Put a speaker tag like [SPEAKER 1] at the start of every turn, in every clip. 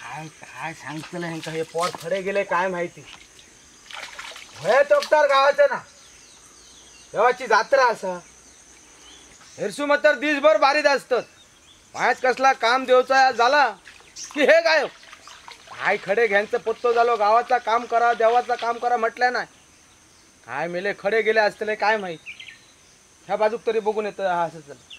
[SPEAKER 1] काय काय सांगतलं ह्यांका, हे पोर खडे गेले काय माहिती. भय तोकतार गावाचं ना देवाची जात्रा असा हेरसू मात्र दिसभर बारीत असतात. मायच कसला काम देवचा झाला की हे गायब. काय खडे घ्यांचं पत्तो झालो, गावाचा काम करा देवाचा काम करा म्हटलं नाही. काय मेले खडे गेले असतले काय माहित. ह्या बाजूक तरी बघून येतं. हा असं झालं.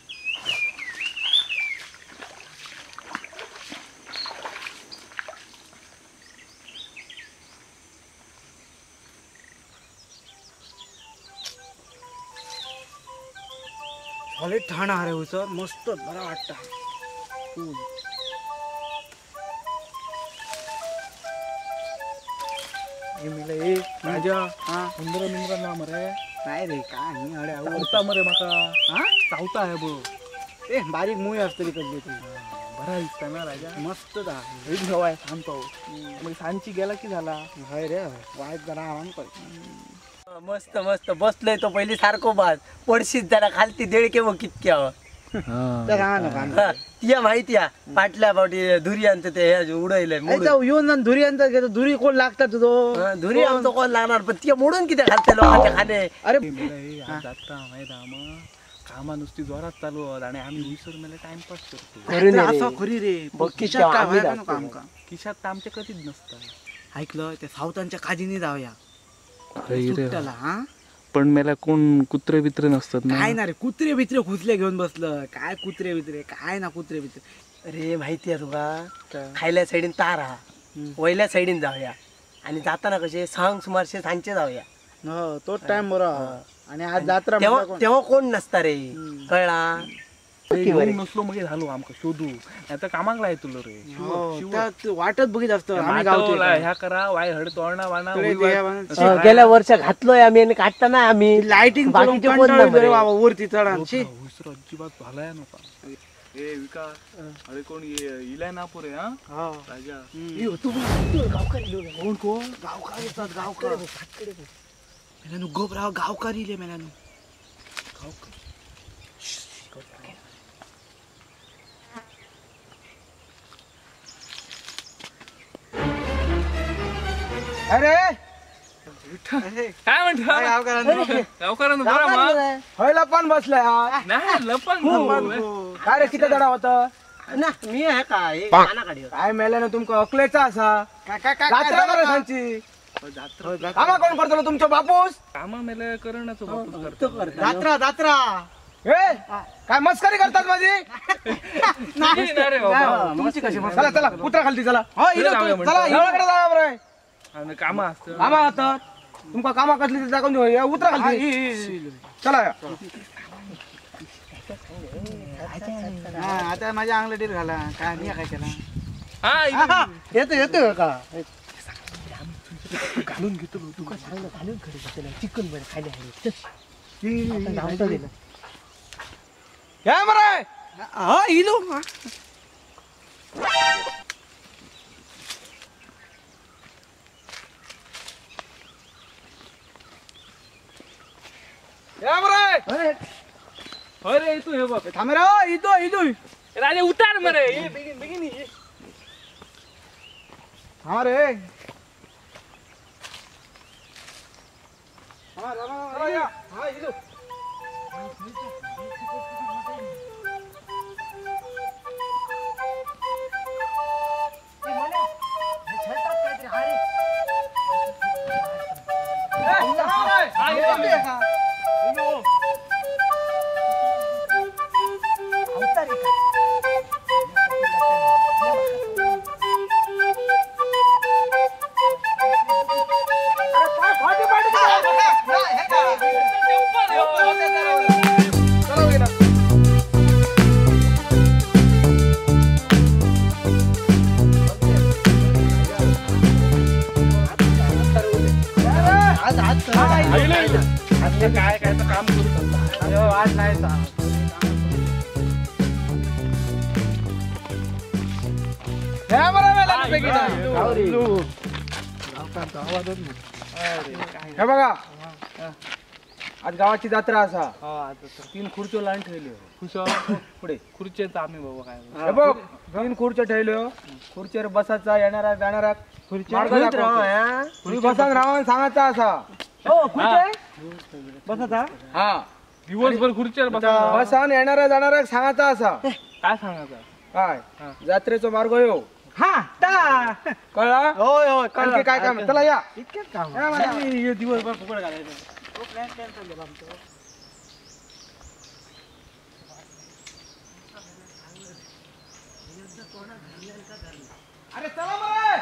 [SPEAKER 2] सॉलिड ठाणा रे हुसर, मस्त बरा वाटता.
[SPEAKER 3] राजा उंदरा मिंद्रा ना मरे.
[SPEAKER 2] नाही रे काय नाही अरे
[SPEAKER 3] चावता मरे माका. हा चावता आहे बो.
[SPEAKER 2] ए बारीक मुई असतली कसली ती.
[SPEAKER 3] बरा दिसता ना राजा,
[SPEAKER 2] मस्त दा
[SPEAKER 3] एक हवाय थांबतो मग सांची गेला की झाला.
[SPEAKER 2] हय रे वाईट जरा आराम कर.
[SPEAKER 4] मस्त मस्त बसलोय तो पहिली सारखो बाज पडशीत जरा खालती देडके मग कितक्या तिया माहिती आहे. पाटल्या पावटी धुरी आणतं ते उडवलंय
[SPEAKER 2] येऊन धुरी आणतात घेतो. धुरी कोण लागतात तुझो
[SPEAKER 4] धुरी आमचं कोण लागणार, पण तिया मोडून किती घालते लोकांच्या खाणे.
[SPEAKER 2] अरे
[SPEAKER 3] जात्रा माहिती मग कामा नुसती जोरात चालू आणि आम्ही हुईसर मला टाइमपास करतो.
[SPEAKER 2] खरी रे
[SPEAKER 3] खिशात तर आमच्या कधीच नसतं.
[SPEAKER 2] ऐकलं त्या सावतांच्या काजीने जाऊया.
[SPEAKER 3] पण मला कोण कुत्रे बित्रे नसतात.
[SPEAKER 2] काय ना रे कुत्रे बित्रे खुसले घेऊन बसलं काय कुत्रे बित्रे काय ना कुत्रे बित्रे.
[SPEAKER 4] अरे माहिती आहे तुका खायल्या साईडीन तारा वयल्या साईडीन जाऊया आणि जाताना कसे सांग सुमारशे सांजचे जाऊया.
[SPEAKER 2] तो टाइम बरा. आणि आज जात्रा
[SPEAKER 4] तेव्हा कोण नसता रे कळला.
[SPEAKER 3] नसलो मग झालो आमका शोधू आता कामाक लाय तुला रे
[SPEAKER 2] वाटत बघित असतं.
[SPEAKER 3] ह्या करा वाय हड तोरणा वाणा
[SPEAKER 4] गेल्या वर्ष घातलोय आम्ही आणि काढताना आम्ही
[SPEAKER 2] लाइटिंग बाकीचे कोण वरती चढांची
[SPEAKER 3] अजिबात झालाय नका. ए विका अरे कोण इलाय ना पुरे. हा राजा
[SPEAKER 4] गावकरी
[SPEAKER 2] कोण कोण गावकार येतात गावकर. मेल्यानु गोप राव गावकार इले मेल्यानु गावकर.
[SPEAKER 1] अरे
[SPEAKER 3] काय म्हणतो गावकरांनो बरा मग
[SPEAKER 1] हय लपान बसलाय.
[SPEAKER 3] नाही लपान
[SPEAKER 1] काय रे किती दडा होता
[SPEAKER 4] ना मी आहे काय
[SPEAKER 1] काय मेल्यानं ना तुमका अकलेचा असा जात्रा करा सांची. कामा कोण करतलो तुमचो बापूस?
[SPEAKER 3] कामा मेले करण्याचो बापूस करतो.
[SPEAKER 2] जात्रा जात्रा
[SPEAKER 1] ए काय मस्करी करतात माझी?
[SPEAKER 3] नाही रे बाबा
[SPEAKER 2] तुमची कशी.
[SPEAKER 1] चला चला उतरा खालती चला. चला इकडे जा बरे.
[SPEAKER 3] कामा असतं
[SPEAKER 1] कामा असतात तुमका कामा कसली ते दाखवून देऊ. उतरा खालती चला.
[SPEAKER 2] आता माझ्या अंगलटीत घाला काय मी काय केला.
[SPEAKER 3] हा
[SPEAKER 4] येतो येतो का घालून घेतो तुका सांग ना घालून खडे चिकन बरं खायला आहे.
[SPEAKER 1] काय बरं
[SPEAKER 2] हा इलो
[SPEAKER 3] अरे तू हे बघ
[SPEAKER 2] थांब रे इतो इतो
[SPEAKER 3] राजे उतार मरे बेगीन बेगीन ये.
[SPEAKER 1] हा रे हा रामा हा इलो.
[SPEAKER 3] काय काय काम करू
[SPEAKER 2] आज नाही
[SPEAKER 1] हे बघा आज गावाची जात्रा असा.
[SPEAKER 3] 3 खुर्च्यो लावून ठेवल्यो. पुढे खुर्चेच आम्ही बाबा काय
[SPEAKER 1] बघ 3 खुर्च्या ठेवल्यो. खुर्चेर बसायचा येणारा जाणारा तुम्ही बसान राहा सांगायचा असा.
[SPEAKER 2] हो खुर्चे बसायचा.
[SPEAKER 1] हा
[SPEAKER 3] दिवसभर खुर्चीवर
[SPEAKER 1] बसान येणारा जाणारा सांगायचा असा.
[SPEAKER 3] काय सांगायचा?
[SPEAKER 1] काय जात्रेचो मार्ग हो.
[SPEAKER 2] हा
[SPEAKER 1] कळला?
[SPEAKER 2] होय होय.
[SPEAKER 1] आणखी काय काम? चला या.
[SPEAKER 2] इतकेच काम दिवसभर फुकट घालायचं. प्लॅन कॅन्सल झाला आमचं.
[SPEAKER 1] अरे चला मरे.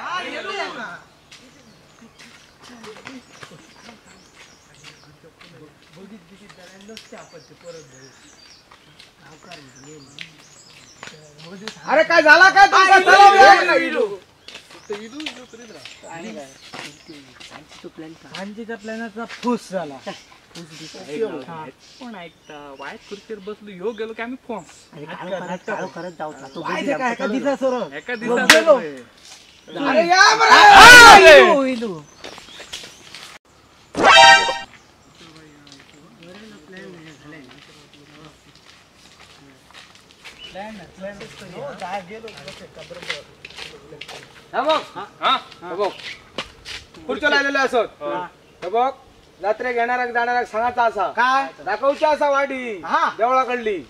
[SPEAKER 1] अरे काय झाला काय तुमचा? चला
[SPEAKER 2] सांजेच्या प्लॅनाचा फूस झाला.
[SPEAKER 3] कोण ऐकता? वाईट खुर्चीवर बसलो ह्यो गेलो की आम्ही फोन
[SPEAKER 4] करत जाऊ.
[SPEAKER 3] एका दिवसात.
[SPEAKER 1] अरे या बरं. खुर्च्या लावलेल्या असत. बघ जात्रेक येणाऱ्याक जाणाऱ्याक सांगायचा असा.
[SPEAKER 2] काय
[SPEAKER 1] दाखवची असा वाडी देवळाकडली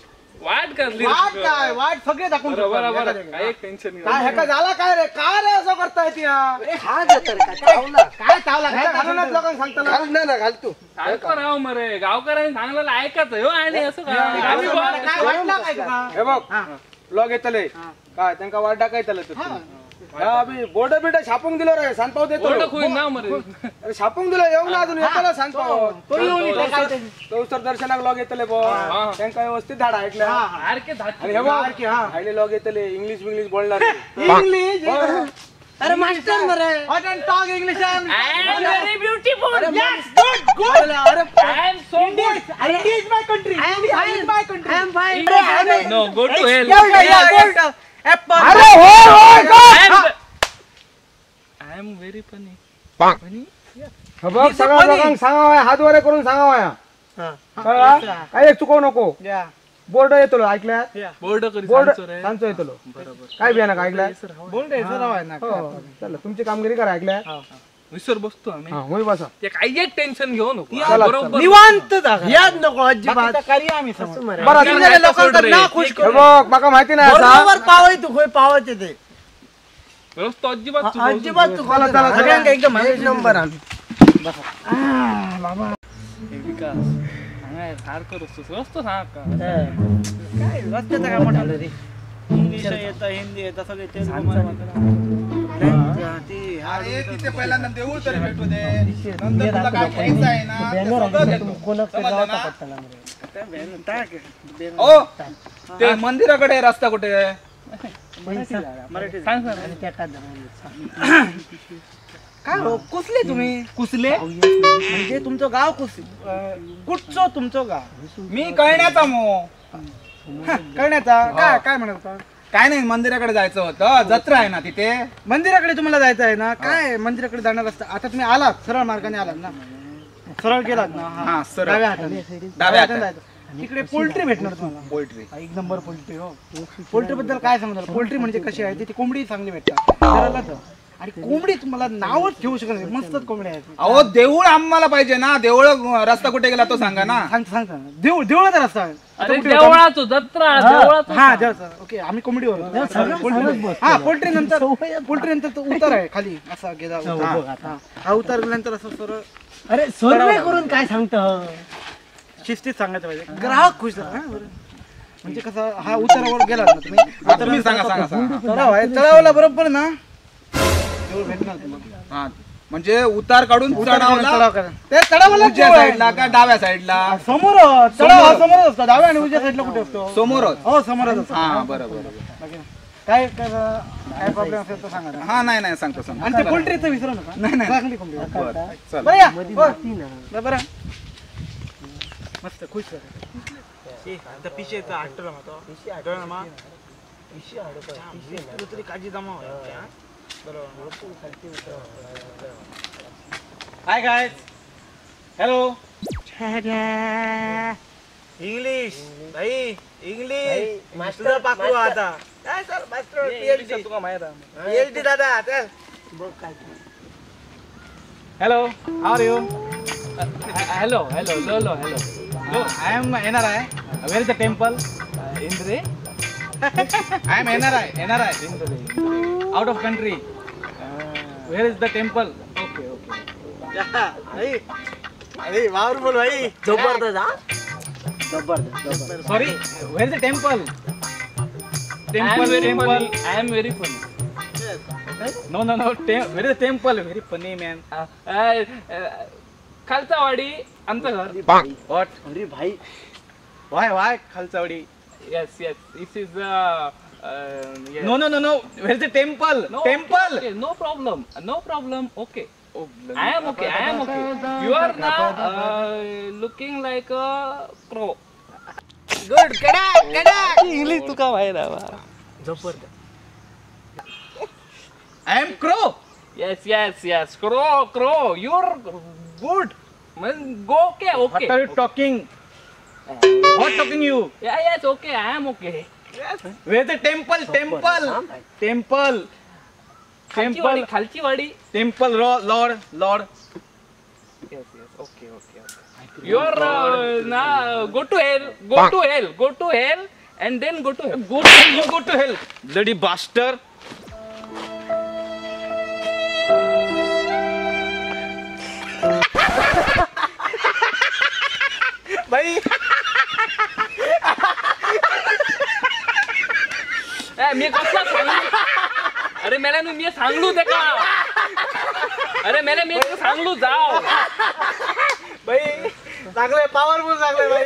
[SPEAKER 3] वाट कसली?
[SPEAKER 2] वाट काय? वाट सगळे दाखवून.
[SPEAKER 3] बरोबर. काय टेन्शन
[SPEAKER 1] काय ह्याका झाला काय रे? काय रे असं करताय ती?
[SPEAKER 4] हा
[SPEAKER 2] काय चावला?
[SPEAKER 1] काय लोकांना सांगता
[SPEAKER 4] घाल ना घाल तू.
[SPEAKER 3] सांगतो राव मरे गावकऱ्यांनी सांगलेलं ऐकायचं हो. आणि असं काय
[SPEAKER 2] वाटलं काय तुका?
[SPEAKER 1] हे बघ लॉग येतले काय त्यांका वाट दाखयतले. बोर्ड बिर्ड छापून दिलो रे. सांगपाव देतो. अरे छापून दिलो येऊ ना अजून येतला सांगपाव. तो दर्शनाक लॉग येतले बो त्यांका व्यवस्थित धाड ऐकलं. आणि हे बघ हायले लॉग येतले इंग्लिश बिंग्लिश बोलणार.
[SPEAKER 2] इंग्लिश?
[SPEAKER 4] अरे मास्टर मरे.
[SPEAKER 2] What and talk English? I
[SPEAKER 3] am very beautiful.
[SPEAKER 2] Yes good good.
[SPEAKER 4] अरे
[SPEAKER 3] I am so good.
[SPEAKER 2] India is my country.
[SPEAKER 4] I am fine.
[SPEAKER 2] My country.
[SPEAKER 4] I am fine.
[SPEAKER 3] No go to hell.
[SPEAKER 1] अरे हो हो.
[SPEAKER 3] I am very funny. Funny?
[SPEAKER 1] बघ सगळ्या लोकांना सांगावा हातवारे करून सांगावा. कळला? काय चुकवू नको. बोर्ड येतो ऐकल्या?
[SPEAKER 3] बोर्ड
[SPEAKER 1] बोर्ड सांगतो येतो. काय बिया नका ऐकल्या?
[SPEAKER 2] बोर्ड
[SPEAKER 1] चला तुमची कामगिरी करा ऐकल्या.
[SPEAKER 3] विसर बसतो आम्ही.
[SPEAKER 1] होय बसा.
[SPEAKER 3] ते काही एक टेन्शन घेऊ नको.
[SPEAKER 2] निवांत
[SPEAKER 4] याद नको अजिबात.
[SPEAKER 1] बरं
[SPEAKER 2] लोकांना ना खुश करू.
[SPEAKER 1] बघ माका माहिती नाही
[SPEAKER 4] बरोबर पावय तू खोय पावायचे ते
[SPEAKER 3] रस्तो अजिबात
[SPEAKER 4] अजिबात चुकवला.
[SPEAKER 2] सगळ्यांका एकदम
[SPEAKER 4] एक नंबर आम्ही.
[SPEAKER 2] बाबा
[SPEAKER 3] विकास सारखं रस्तो रस्तो सांग का
[SPEAKER 2] काय रस्त्याचा काय मोठा रे? इंग्लिश येतं हिंदी येतं सगळे तेच.
[SPEAKER 5] अरे तिथे पहिल्यांदा देऊळ तरी भेटू दे. नंतर तुला काय घ्यायचं आहे ना ते सगळं घेतो. समजलं ना? ओ ते मंदिराकडे रस्ता कुठे आहे?
[SPEAKER 3] सांग
[SPEAKER 2] काय हो कुसले तुम्ही? कुसले म्हणजे तुमचं गाव कुस कुठचं तुमचं गाव?
[SPEAKER 5] मी कळण्याचा मो.
[SPEAKER 2] कळण्याचा? काय काय म्हणत होता?
[SPEAKER 5] काय नाही मंदिराकडे जायचं होतं. जत्रा आहे ना तिथे.
[SPEAKER 2] मंदिराकडे तुम्हाला जायचं आहे ना? काय मंदिराकडे जाणार असतं? आता तुम्ही आलात सरळ मार्गाने आलात ना? सरळ गेलात ना?
[SPEAKER 5] हा सरळ
[SPEAKER 2] डाव्या हाताने.
[SPEAKER 5] डाव्या हाताने
[SPEAKER 2] तिकडे पोल्ट्री भेटणार तुम्हाला.
[SPEAKER 5] पोल्ट्री
[SPEAKER 2] एक नंबर पोल्ट्री. हो पोल्ट्री बद्दल काय सांगणार? पोल्ट्री म्हणजे कशी आहे तिथे कोंबडी चांगली भेटतात. आणि कोंबडी तुम्हाला नावच ठेवू शकत नाही, मस्तच कोंबडी आहे.
[SPEAKER 5] अहो देऊळ आम्हाला पाहिजे ना. देऊळ रस्ता कुठे गेला तो सांगा ना.
[SPEAKER 2] सांग सांग देऊळ देवळाचा रस्ता आहे.
[SPEAKER 3] अरे देवळाचो जत्रा देवळाचो.
[SPEAKER 2] हा देवळाचा. ओके आम्ही कोंबडीवर. हा पोल्ट्री नंतर पोल्ट्री नंतर तो उतार आहे खाली असा गेला. हा उतार गेल्यानंतर असं सरळ.
[SPEAKER 4] अरे सर्वे करून काय सांगतं?
[SPEAKER 2] शिस्तीत सांगायचं पाहिजे, ग्राहक खुश झाला. म्हणजे कसं हा उतारावर गेला ना तुम्ही.
[SPEAKER 5] तुम्ही सांगा सांगा सांगा.
[SPEAKER 2] तळाव आहे तळावला बरोबर ना देऊळ भेटणार तुम्हाला.
[SPEAKER 5] म्हणजे उतार काढून
[SPEAKER 2] चढावला ते चढावला
[SPEAKER 5] उजव्या साईडला का डाव्या साईडला?
[SPEAKER 2] समोर चढाव हा समोरच असतो. डाव्या आणि उजव्या साईडला कुठे असतो?
[SPEAKER 5] समोरच.
[SPEAKER 2] हो समोरच असतो.
[SPEAKER 5] हा बरोबर.
[SPEAKER 2] काय काय प्रॉब्लेम असेल तर सांगा.
[SPEAKER 5] हा नाही नाही सांगतो सांगतो.
[SPEAKER 2] आणि ते पोल्ट्रीचं विसरू नका.
[SPEAKER 5] नाही नाही
[SPEAKER 2] चांगली कोंबडी.
[SPEAKER 5] बरं चला
[SPEAKER 2] बरं या बरं मस्त खुश झालं.
[SPEAKER 1] पिशेचा आठवला मग तो तरी काळजी जमा.
[SPEAKER 2] Hi guys, hello.
[SPEAKER 1] इंग्लिश भाई, इंग्लिश तुझा पाकरू आता. काय सर मास्टर पीएचडी
[SPEAKER 3] तुका माहित आहे.
[SPEAKER 1] पीएचडी दादा चल.
[SPEAKER 4] बघ काय.
[SPEAKER 2] Hello, how are you?
[SPEAKER 6] Hello hello hello hello.
[SPEAKER 2] I am NRI. Where is the temple?
[SPEAKER 6] Indre.
[SPEAKER 2] I am NRI. NRI.
[SPEAKER 6] Indre.
[SPEAKER 2] Out of country. Where is the temple?
[SPEAKER 6] Okay okay.
[SPEAKER 1] भाई अरे powerful भाई.
[SPEAKER 4] जबरदस्त हा, जबरदस्त.
[SPEAKER 2] Sorry, where is the temple? Temple temple.
[SPEAKER 6] I am very funny.
[SPEAKER 2] No no no, where is the temple? Very funny man.
[SPEAKER 6] Khalchawadi आमचं घर.
[SPEAKER 2] What?
[SPEAKER 4] अरे भाई
[SPEAKER 2] Y Y Khalchawadi?
[SPEAKER 6] Yes yes, this is
[SPEAKER 2] no no no no, where is the temple? Temple.
[SPEAKER 6] No problem, no problem. Okay, I am okay, I am okay. You are ना looking like a crow.
[SPEAKER 1] Good. कडक कडक.
[SPEAKER 6] English तुका माहित आहे.
[SPEAKER 4] जबरदस्त.
[SPEAKER 2] I am crow.
[SPEAKER 6] Yes yes yes, crow crow. You are good. Go okay okay.
[SPEAKER 2] What are you talking? What talking you?
[SPEAKER 6] Yeah yes, okay, I am okay.
[SPEAKER 2] Where the temple? Temple temple temple.
[SPEAKER 6] Khalchiwadi
[SPEAKER 2] temple. Lord lord.
[SPEAKER 6] Yes yes, okay okay okay. You are ना go to hell, go to hell, go to hell and then go to hell.
[SPEAKER 2] Go to hell, you go to hell, bloody bastard.
[SPEAKER 1] भाई
[SPEAKER 6] मी कसला सांगू? अरे मेला न्हू मी सांगलू तेका. अरे मेला मी सांगलू जाव.
[SPEAKER 1] भाई चांगले पॉवरफुल चांगले भाई.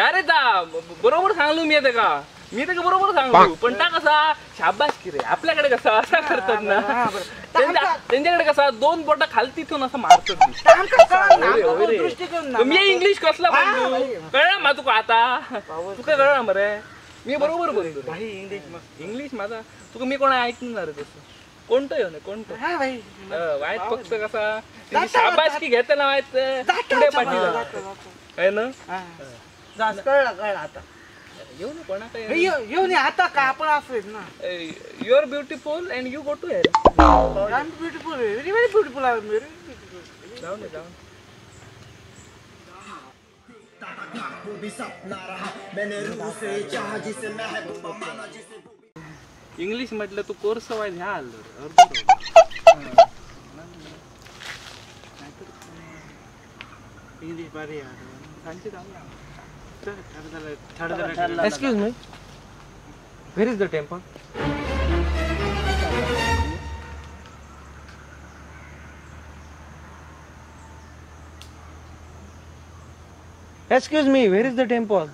[SPEAKER 6] अरे ता बरोबर सांगलू मी तेका. मी तेका बरोबर सांगलो. पण ता कसा शाबास की रे. आपल्याकडे कसा असा करतात ना, त्यांच्याकडे कसा दोन बोटा खालती ठेवून असं मारतात. मी इंग्लिश कसला बोललो कळलं मा तुका? आता तुका कळलं मरे? मी बरोबर बोललो इंग्लिश माझा. तुका मी कोणा ऐकणार तसं कोणतं येऊ नये कोणतं वाईट. फक्त कसा शाबासकी घेताना वाईट पुढे पाठी आहे ना.
[SPEAKER 4] कळलं कळलं आता.
[SPEAKER 6] येऊ नये कोणा काय
[SPEAKER 2] येऊ नये आता का आपण असं ना.
[SPEAKER 6] You are beautiful and you go to hell.
[SPEAKER 2] I am beautiful, very very beautiful. I am very beautiful.
[SPEAKER 6] जाऊ नये जाऊ. इंग्लिश म्हटलं तू कोर्स वाईज ह्या आलं.
[SPEAKER 2] इंग्लिश भारी आहे.
[SPEAKER 1] Excuse me, where is the temple? Excuse me, where is the temple?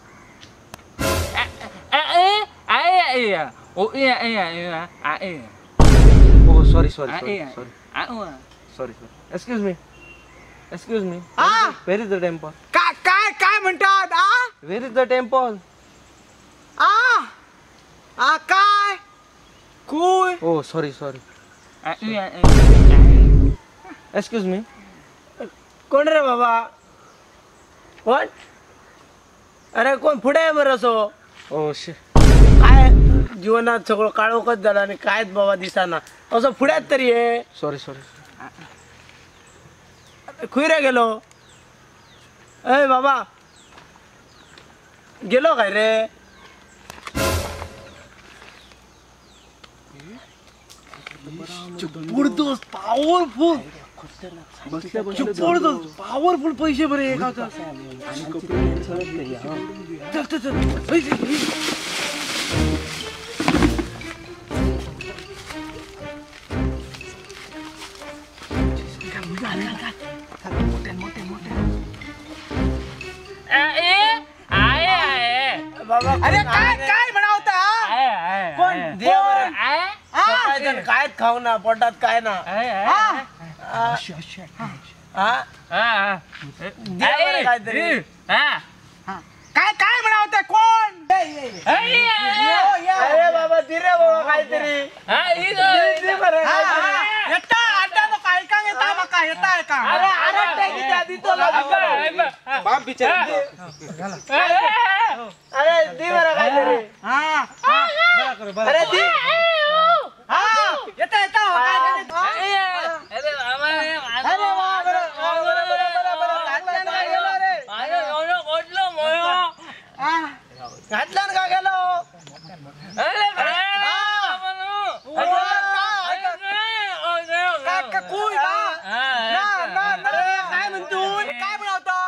[SPEAKER 1] Oh, sorry, sorry, sorry, sorry, sorry, sorry. Excuse me, excuse me. Where is the temple?
[SPEAKER 2] काय काय काय म्हणतात? आ,
[SPEAKER 1] Where is the temple?
[SPEAKER 2] आ आ काय कुय?
[SPEAKER 1] Oh, sorry, sorry. Excuse me.
[SPEAKER 4] कोण रे बाबा? कोण? अरे कोण पुढे आहे बरं असो?
[SPEAKER 1] Oh shit.
[SPEAKER 4] काय जीवनात सगळं काळोखच झालं आणि कायच बाबा दिसाना. असं पुढ्यात तरी आहे.
[SPEAKER 1] Sorry, sorry.
[SPEAKER 4] खुयरे गेलो? ए बाबा गेलो काय रे?
[SPEAKER 2] जबरदस्त पॉवरफुल, जबरदस्त पॉवरफुल पैसे बरे. चल चल चल.
[SPEAKER 4] बाबा
[SPEAKER 2] अरे काय काय म्हणावता?
[SPEAKER 4] कोण देव काय खाऊ ना पोटात काय ना.
[SPEAKER 6] हा
[SPEAKER 4] काहीतरी
[SPEAKER 2] काय काय म्हणावता?
[SPEAKER 1] कोण ते कोण?
[SPEAKER 4] अरे बाबा दि रे बाबा काहीतरी.
[SPEAKER 1] येता आता नको ऐका येता माका येता ऐका.
[SPEAKER 4] अरे अरे किती दितो
[SPEAKER 5] बाप बिचारे.
[SPEAKER 4] अरे दी बरं काहीतरी.
[SPEAKER 1] हा
[SPEAKER 4] अरे दी.
[SPEAKER 1] हा येता येता.
[SPEAKER 6] अरे बाबा
[SPEAKER 4] अरे बाबा बरं बरं बरं बरं. घातलं का गेलो? काय म्हणतो
[SPEAKER 1] काय बनवतो?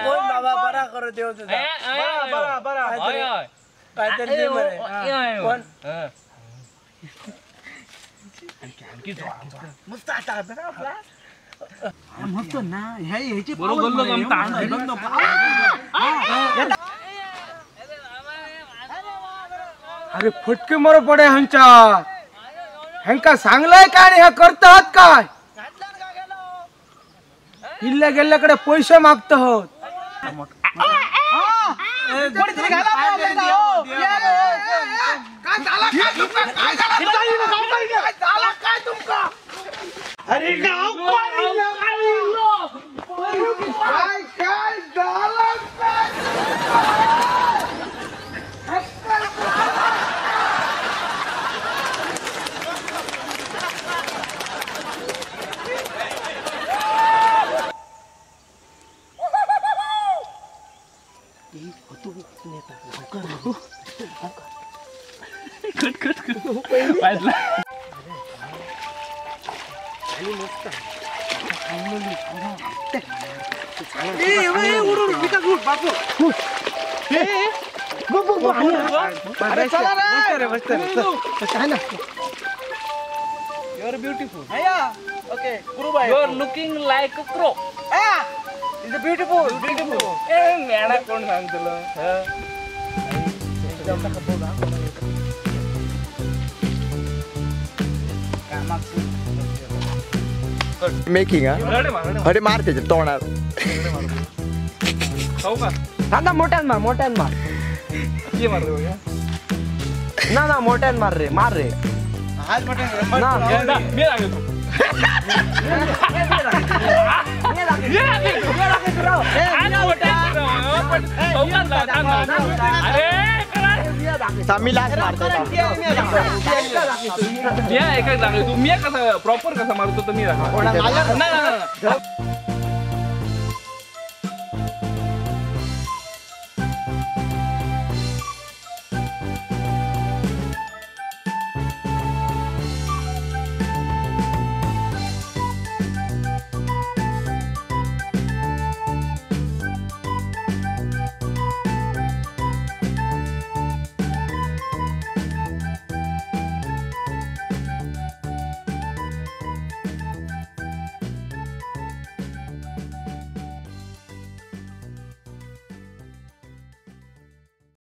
[SPEAKER 4] कोण बाबा बरा करू देव तुझा.
[SPEAKER 1] बरा बरा
[SPEAKER 4] काहीतरी दे बरे. कोण
[SPEAKER 1] मस्त आता आपला
[SPEAKER 2] मस्त ना ह्याची
[SPEAKER 6] बरोबर.
[SPEAKER 1] अरे फटके मरो पडे ह्यांच्या. ह्यांका सांगलाय काय आणि ह्या करतात काय? इल्ल्या गेल्याकडे पैसे मागत होत. काय तुमका? अरे गाव काय काय झालं?
[SPEAKER 6] कट कट कट पाहिलं. You are beautiful.
[SPEAKER 1] Okay
[SPEAKER 6] You are looking like a crow.
[SPEAKER 1] Is beautiful beautiful.
[SPEAKER 6] ए मेडा कोण सांगतलो?
[SPEAKER 7] मेकिंग. अरे मार त्याच्या तोंडात.
[SPEAKER 6] खाऊ का?
[SPEAKER 4] थांबा मोठ्यान मार मोठ्यान मार.
[SPEAKER 6] ये मार रे
[SPEAKER 4] ना ना मोठ्यान मार रे मार रे.
[SPEAKER 6] ना मी लागतो.
[SPEAKER 7] मी लास्ट मारतो.
[SPEAKER 6] मी एक दाखवतो. मी कसा प्रॉपर कसा मारतो तर मी दाखव. ना ना.